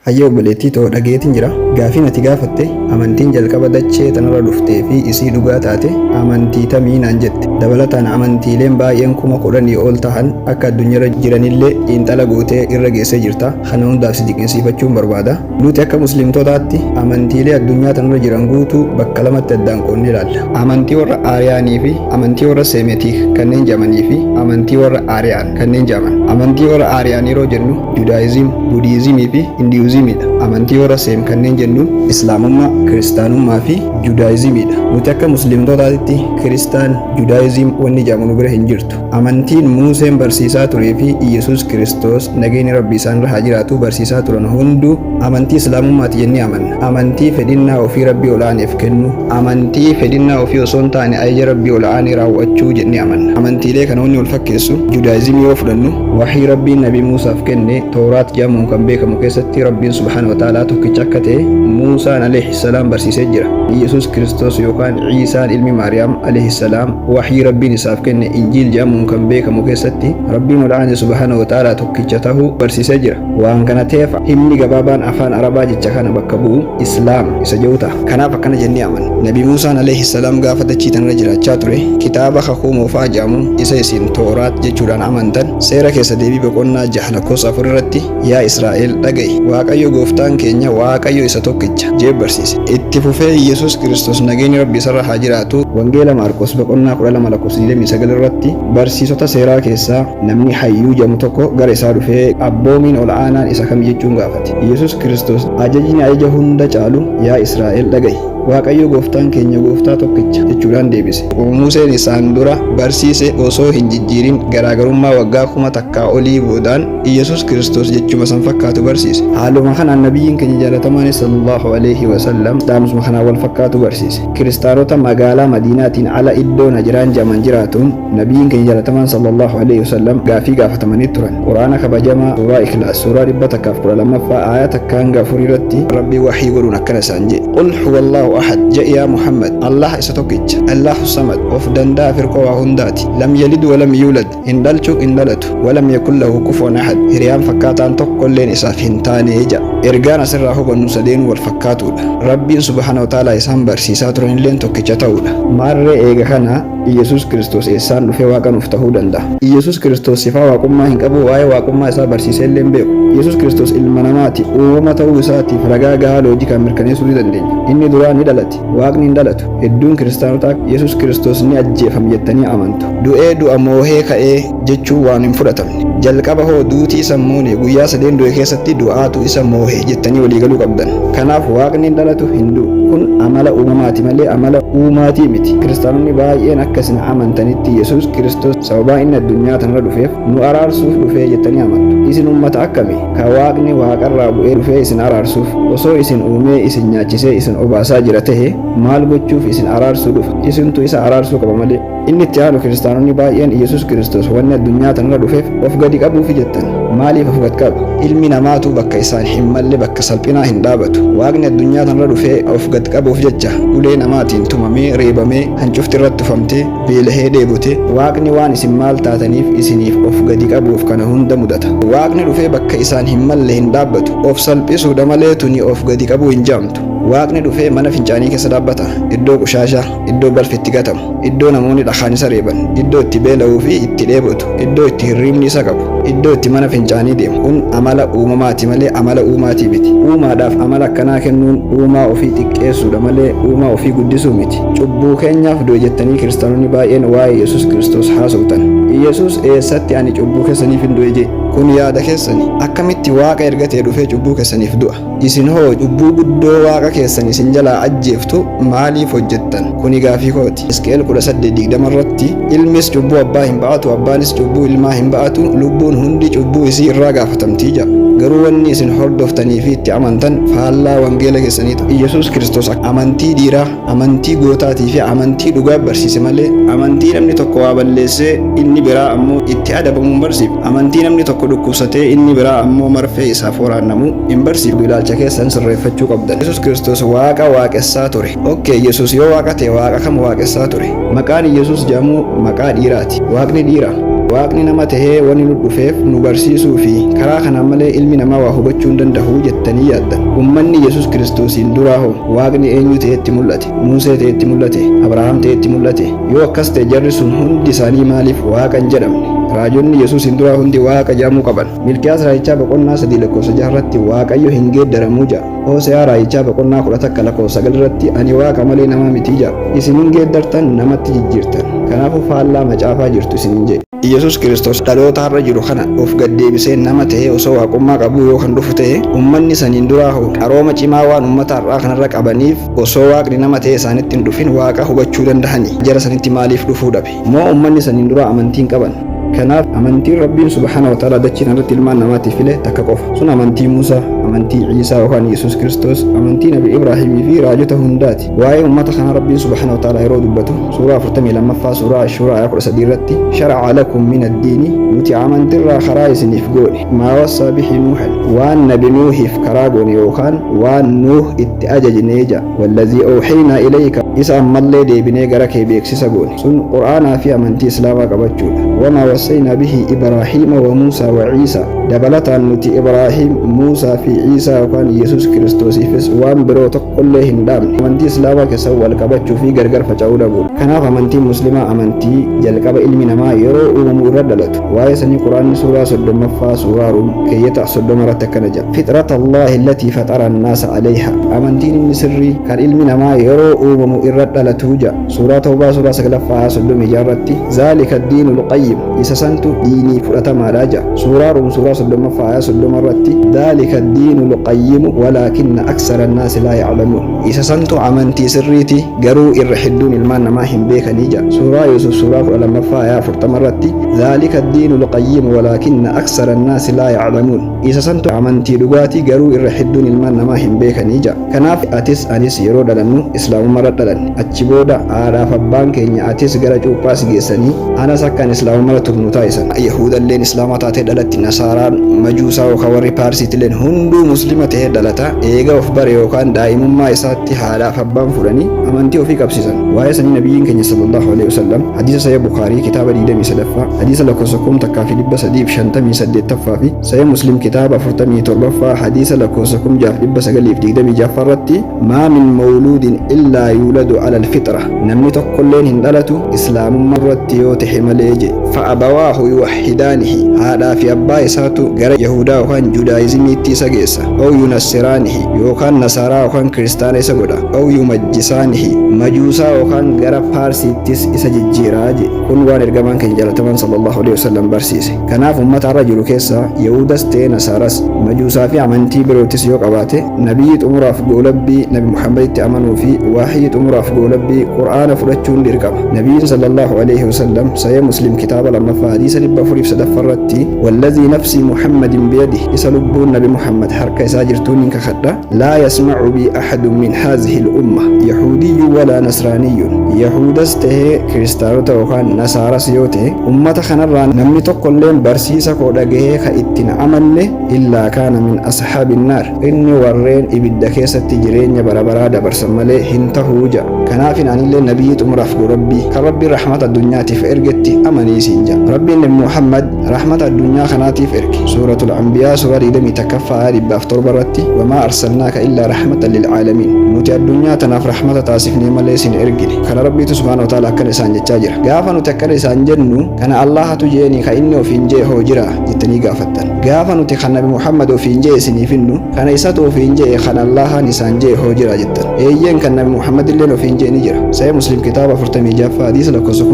Hayyee obboleettii too dhagayeetin jira. Gaafiin ati gaafatte amantiin jalqaba dachee tanarra dhuftee fi isii dhugaa taate amantii tamii naan jette. Dabalataan amantiileen baay'een 10,000 ol tahan akka addunyarra jiranillee xiinxala gootee irra geessee jirta. Kana hundaaf si diqinsiifachuun barbaada. Nuti akka muslimtootaatti amantiilee addunyaa tanarra jiran guutuu bakka lamatti addaan qoodnee ilaalla. Amantii warra Aariyaanii fi amantii warra Seemetiik kanneen jedhamanii fi amantii warra Aariyaan kanneen jedhaman. Amantii warra Aariyaan yeroo jennu Judaayizim, Budiizimii fi Hindiyuuzimiidha. Amantii warra Seem kanneen jennuun Islaamummaa, Kiristaanummaa fi Judaayizimiidha. Nuti akka Musliimtotaatitti Kiristaan, Judaayizim wanni jedhamu nu bira hin jirtu. Amantiin Muuseen barsiisaa turee fi Iyyasuus Kiristoos nageenyi Rabbii isaanirra haa jiraatuu barsiisaa turan hunduu amantii Islaamummaati jennee amanna. Amantii fedhinnaa ofii Rabbii ol'aaneef kennuu, amantii fedhinnaa ofii osoo hin taane ajaja Rabbii ol'aanee raawwachuu jennee amanna. Amantiilee kana wanni wal fakkeessu Judaayizimii yoo fudhannu, Wahyii Rabbiin Nabii Muusaaf kenne, Towraat jedhamuun kan beekamu keessatti Rabbiin subhaanahu wa ta'aalaa tokkicha akka ta'e Muusaan alayhi salaam barsiisee jira. Iyyasuus Kiristoos yookaan Iisaan ilmi Maariyaam alayhi salaam wahyii Rabbiin isaaf kenne Injiil jedhamuun kan beekamu keessatti Rabbiin ol aane subhaanahu wa ta'aalaa tokkicha tahuu barsiisee jira. Waan kana ta'eef himni gabaabaan afaan Arabaa jecha kana bakka bu'u Islaam isa jedhu ta'a. Kanaaf akkana jennee amanna. Nabi Muusaan alayhi salaam gaafa dachii tanarra jiraachaa ture kitaaba kakuu moofaa jedhamu isa isin Tooraat jechuudhaan amantan seera keessa deebii boqonnaa 6 lakkoofsa 4 irratti Yaa Israa'el dhaga'i Waaqayyo gooftaan keenya Waaqayyo isa tokkicha jee barsiise. Itti fufee Iyyasuus Kiristoos nageenyi Rabbi isarra haa jiraatu Wangeela Maarqos boqonnaa 12 lakkoofsa 29 irratti barsiisota seeraa keessaa namni hayyuu jedhamu tokko gara isaa dhufee abboomiin ol aanaan isa kami jechuun gaafate. Iyyasuus Kiristoos ajajni ajaja hunda caalu Yaa Israa'el dhaga'i Waaqayyo gooftaan keenya gooftaa tokkicha jechuudhaan deebise. Museen isaan dura barsiise osoo hin jijjiirin garaagarummaa waggaa 1000 olii boodaan Iyyasuus Kiristoos jechuma san fakkaatu barsiise. Haaluma kanaan Nabiyyiin keenya jaalatamaanis sallallaahu aleyhi wa sallam dhaamsuma kanaan wal fakkaatu barsiise. Kiristaanota magaalaa Madiinaatiin ala iddoo Najraan jedhaman jiraatuun Nabiyyiin keenya jaalatamaan sallallaahu aleyhi wa sallam gaafii gaafatamanii turan. Qur'aana kabajamaa Suuraa Ikhlaas Suuraa 112ffaa aaya 1 hanga 4 irratti Rabbiin wahyii godhuun akkana isaan je'e, Qul huwallaahu ahad, je'i yaa Muhammad, Allaah isa tokkicha, Allaahu samad, of danda'aa firqoo waa hundaati, lam yalid walam yuulad, hin dhalchu hin dhalatu, walam yakun lahu kufuwan ahad, hiriyaan fakkaataan tokkolleen isaaf hin taane ja'a. Ergaan asirraa hubannu sadeenuu wal fakkaatuudha. Rabbiin subhaanahu wa ta'aalaa isaan barsiisaa turanilleen tokkicha ta'uudha. Maarree eega kana Iyyasuus Kiristoos eessaan dhufee Waaqa nuuf tahuu danda'a? Iyyasuus Kiristoos sifaa Waaqummaa hin qabu, waa'ee Waaqummaa isaa barsiisee illee hin beeku. Iyyasuus Kiristoos ilma namaati, uumama ta'uu isaatiif ragaa gahaa loojikaan mirkaneessuu ni dandeenya. Inni duraa ni dhalate, Waaqni hin dhalatu. Hedduun Kiristaanotaa Yesuus Kiristoos ni ajjeefame jettanii amantu. Du'ee du'a moohee ka'ee jechuun waan hin fudhatamne. Jalqaba hoo duuti isa hin moone guyyaa sadeen du'e keessatti du'aatu isa moohe jettanii walii galuu qabdan. Kanaaf Waaqni hin dhalatu hin du'u. Kun amala uumamaati malee amala uumaatii miti. Kiristaanonni baay'een akka isin amantanitti Yesuus Kiristoos sababaa inni addunyaa tanarra dhufeef nu araarsuuf dhufee jettanii amantu. Isin ummata akkami? Ka Waaqni waaqarraa bu'ee dhufee isin araarsuuf osoo isin uumee isin nyaachisee isin obaasaa jira tahe maal gochuuf isin araarsuu dhufa? Isintu isa araarsuu qaba malee. Inni itti aanu Kiristaanonni baay'een Iyyasuus Kiristoos wanni addunyaa tanarra dhufeef of gadi qabuufi jettan. Maaliif of gad qaba? Ilmi namaatuu bakka isaan hin malle bakka salphinaa hin dhaabatu. Waaqni addunyaa tanarra dhufee of gad qabuuf jecha ulee namaatiin tumamee, reebamee, hancufti irratti tufamtee, beelahee dheebote. Waaqni waan isin maal taataniif isiniif of gadi qabuuf kana hunda mudata. Waaqni dhufee bakka isaan hin malle hin dhaabbatu. Of salphisuudha malee tuni of gadi qabuu hin ja'amtu. Waaqni dhufee mana fincaanii keessa dhaabbata? Iddoo qushaashaa, iddoo balfi itti gatamu, iddoo namoonni dhakaan isa reeban, iddoo itti beela'uu fi itti dheebotu, iddoo itti hirriibni isa qabu, iddoo itti mana fincaanii deemu. Kun amala uumamaati malee amala uumaatii miti. Uumaadhaaf amala akkanaa kennuun uumaa ofii xiqqeessuudha malee uumaa ofii guddisuu miti. Cubbuu keenyaaf du'e jettanii kiristaanonni baay'een waa'ee Yesuus Kiristoos haasoftan. Yesuus eessatti ani cubbuu keessaniifin du'e jee? Kun yaada keessani. Akkamitti Waaqa erga ta'e dhufee cubbuu keessaniif du'a? Isin hoo cubbuu guddoo Waaqa keessan isin jalaa ajjeeftu maaliif hojjettan? Kuni gaafii kooti. Hisqi'el 18, 20 irratti, Ilmis cubbuu abbaa hin ba'atu, abbaanis cubbuu ilmaa hin ba'atu, lubbuun hundi cubbuu isii irraa gaafatamti ja'a. Garuu wanni isin hordoftanii fi itti amantan faallaa wangeela keessanii ta'a. Iyyasuus Kiristoos amantii dhiiraa, amantii gootaatii fi amantii dhugaa barsiise malee amantii namni tokko waa balleessee inni biraa ammoo itti adabamu hin barsiifne. Amantii namni tokko dhukkubsatee inni biraa ammoo marfee isaaf waraannamu hin barsiifne. Ilaalcha keessan sirreeffachuu qabdan. Yesuus Kiristoos Waaqa waaqessaa ture. Ok, Yesuus yoo Waaqa ta'e Waaqa kam waaqessaa ture? Maqaan Iyyasuus jedhamu maqaa dhiiraati. Waaqni dhiira? Waaqni nama tahee wanni nu dhufeef nu barsiisuufi, karaa kanaan malee ilmi namaa waa hubachuu hin dandahu jettanii yaaddan. Ummanni Yesuus Kiristoosiin duraa hoo Waaqni eenyu ta'ee itti mul'ate? Muusee ta'ee itti mul'ate? Abrahaam ta'ee itti mul'ate? Yoo akkas ta'e jarri sun hundi isaanii maaliif Waaqa hin jedhamne? Raajonni Yesuusiin duraa hundi Waaqa jedhamuu qaban. Milkiyaas raajichaa boqonnaa 3 lakkoofsa 6 irratti Waaqayyo hin geeddaramu ja'a. Hose'aa raajichaa boqonnaa 11 lakkoofsa 9 irratti ani Waaqa malee nama miti ja'a. Isin hin geeddartan, namatti jijjiirtan. Kanaafuu faallaa macaafaa jirtu isiniin jedhe. Iyyasuus Kiristoos dhaloota har'a jiru kana of gad deebisee nama ta'ee osoo waaqummaa qabuu yoo kan dhufu ta'e, ummanni saniin duraa hoo qarooma cimaa waan ummata har'aa kanarra qabaniif osoo Waaqni nama ta'ee isaanitti hin dhufin Waaqa hubachuu dandahanii? Jara sanitti maaliif dhufuu dhabe? Moo ummanni saniin duraa amantii hin qaban? Kanaaf amantiin Rabbiin subhaanahu wa ta'aalaa dachii tanarratti ilmaan namaatiif file takka qofa. Sun amantii Muusaa, amantii Iisaa yookaan Iyyasuus Kiristoos, amantii Nabi Ibraahimii fi raajota hundaati. Waa'ee ummata kanaa Rabbiin subhaanahu wa ta'aalaa yeroo dubbatu suuraa 42ffaa suuraa Ash-Shuuraa aayaa 13 irratti shara'a lakum min ad-diini nuti amantirraa karaa isiniif goone maa wassaa bihi Nuuhan waan nabi Nuuhiif karaa goone yookaan waan Nuuh itti ajajnee ja'a wallazii awhaynaa ilayka isa ammallee deebinee gara kee beeksisa goone sun Qur'aanaa fi amantii Islaamaa qabachuudha wamaa wassaynaa bihi Ibraahiima wa Muusaa wa Iisaa dabalataan nuti Ibraahiim, Muusaa fi Iisaa yookaan Yesuus Kiristoosiifis waan biroo tokko qollee hin dhaabne. Amantii Islaamaa keessa wal qabachuu fi gargar faca'uu dhabuudha. Kanaaf amantiin Muslimaa amantii jalqaba ilmi namaa yeroo uumamu irra dhalatu. Waa'ee sanii Qur'aanni suuraa 30ffaa suuraa Ruum keeyyata 30 irratti akkana jedha. Fixrata Allaahi allatii faxara annaasa alayhaa. Amantiin inni sirrii kan ilmi namaa yeroo uumamu irra dhalatu jedha. Suuraa Tawbaa suuraa 9ffaa aaya 36 irratti Zaalika addiinul qayyim isa santu diinii fudhatamaadha jedha. Suuraa Ruum suuraa 30ffaa aaya 30 irratti Dhaalika addiinul qayyimu walaakinna aksara annaasi laa ya'lamuun isa santu amantii sirriiti garuu irra hedduun ilmaan namaa hin beekanii jedha. Suuraa Yuusuf suuraa 12ffaa aaya 40 irratti Dhaalika addiinul qayyimu walaakinna aksara annaasi laa ya'lamuun isa santu amantii dhugaati garuu irra hedduun ilmaan namaa hin beekanii jedha. Kanaaf atis anis yeroo dhalannu Islaamummarra dhalanne. Achi booda haadhaaf abbaan keenya atis gara cuuphaa si geessanii anas akka ani Islaamummarra turu nu taasisan. Yahuudalleen Islaama taatee dhalatti, Nasaaraan, Majuusaa yookaan warri Paarsiitilleen hunduu Muslima tahee dhalata. Eega of bare yookaan daa'imummaa isaatti haadhaaf abbaan fudhanii amantii ofii qabsiisan. Waa'ee sanii Nabiyyiin keenya sallallaahu aleyhi wasallam hadiisa Sahih Bukhaarii kitaaba 23ffaa hadiisa lakkoofsa 1358ffaa fi Sahih Muslim kitaaba 47ffaa hadiisa lakkoofsa 6926ffaa irratti Maa min mawluudin illaa yuuladu alal fixra namni tokkolleen hin dhalatu Islaamummaa irratti yoo tahe malee je'e. Fa abawaahu yuwahhidaanihi haadhaa fi abbaa isaatu gara Yahuudaa yookaan Judaayizimiitti isa geessa. Aw yunassiraanihi yookaan Nasaaraa yookaan Kiristaana isa godha. Aw yumajjisaanihi Majuusaa yookaan gara Paarsiittis isa jijjiira je'e. Kun waan Ergamaan keenya jaalatamaan sallallaahu aleyhi wasallam barsiise. Kanaaf ummata har'a jiru keessaa Yahuudas ta'ee Nasaaras, Majuusaa fi amantii birootis yoo qabaate, Nabiyyii xumuraaf goolabbii Nabi Muhammaditti amanuu fi wahyii xumuraaf goolabbii Qur'aana fudhachuun dirqama. Nabiyyiin sallallaahu aleyhi wasallam Sahih Muslim kitaaba 2ffaa hadiisa 403ffaa irratti Wallazii nafsii Muhammadin biyadihi isa lubbuun Nabi Muhammad harka isaa jirtuunin kakadha laa yasma'u bii ahadun min haazihil ummah yahuudiyyun walaa nasraaniyyun Yahuudas tahee kiristaanota yookaan nasaaras yoo tahe ummata kanarraa namni tokkolleen barsiisa koo dhagahee ka itti hin amanne illaa kaana min ashaabin naar inni warreen ibidda keessatti jireenya bara baraa dabarsan malee hin tahu ja'a. Kanaafin anillee nabiyyii xumuraaf Rabbii kan Rabbiin rahmata addunyaatiif ergetti amanii siin ja'a. Rabbiin nabi Muhammad rahmata addunyaa kanaatiif erge. Suuratul Anbiyaa suuraa 21ffaa aayaa 107 irratti wamaa arsalnaaka illaa rahmatan lil aalamiin nuti addunyaa tanaaf rahmata taasifnee malee sin ergine. Kana Rabbiitu subhaanahu wa ta'aala akkana isaan jechaa jira. Gaafa nuti akkana isaan jennu kana Allaahatu je'eenii ka inni ofiin je'e hoo jiraa? Jettanii gaafattan. Gaafa nuti kan nabi Muhammad ofiin je'e isinii finnu, kana isatu ofiin je'e kan Allaahaan isaan je'e hoo jiraa jettan. Eeyyeen kan nabi Muhammadilleen ofiin je'e ni jira. Sahih Muslim kitaaba 46ffaa hadiisa lakkoofsa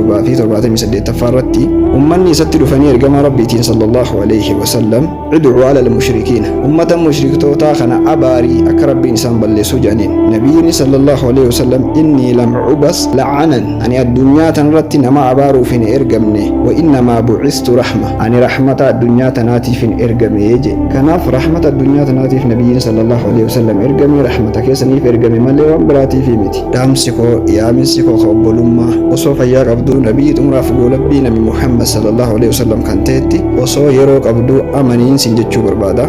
6778ffaa irratti ummanni isatti dhufanii ergamaa Rabbiitiin sallallaahu aleyhi wasallam Ud'u alal mushrikiina ummata mushriktootaa kana abaari akka Rabbiin isaan balleessu jedhaniin. Nabiyyiinis sallallaahu aleyhi wasallam innii lam ubas la'anan Ani addunyaa tanarratti nama abaaruuf hin ergamne, wa innamaa bu'istu rahma, ani rahmata addunyaa tanaatiifin ergame je'e. Kanaaf rahmata addunyaa tanaatiif Nabiyyiin sallallaahu aleyhi wasallam ergame, rahmata keessaniif ergame malee waan biraatiifii miti. Dhaamsi koo, yaaminsi koo ka obbolummaa, osoo fayyaa qabduu Nabiyyii xumuraaf goolabbii Nabi Muhammad sallallaahu aleyhi wasallam kan tahetti osoo yeroo qabduu amaniin siin jechuu barbaada.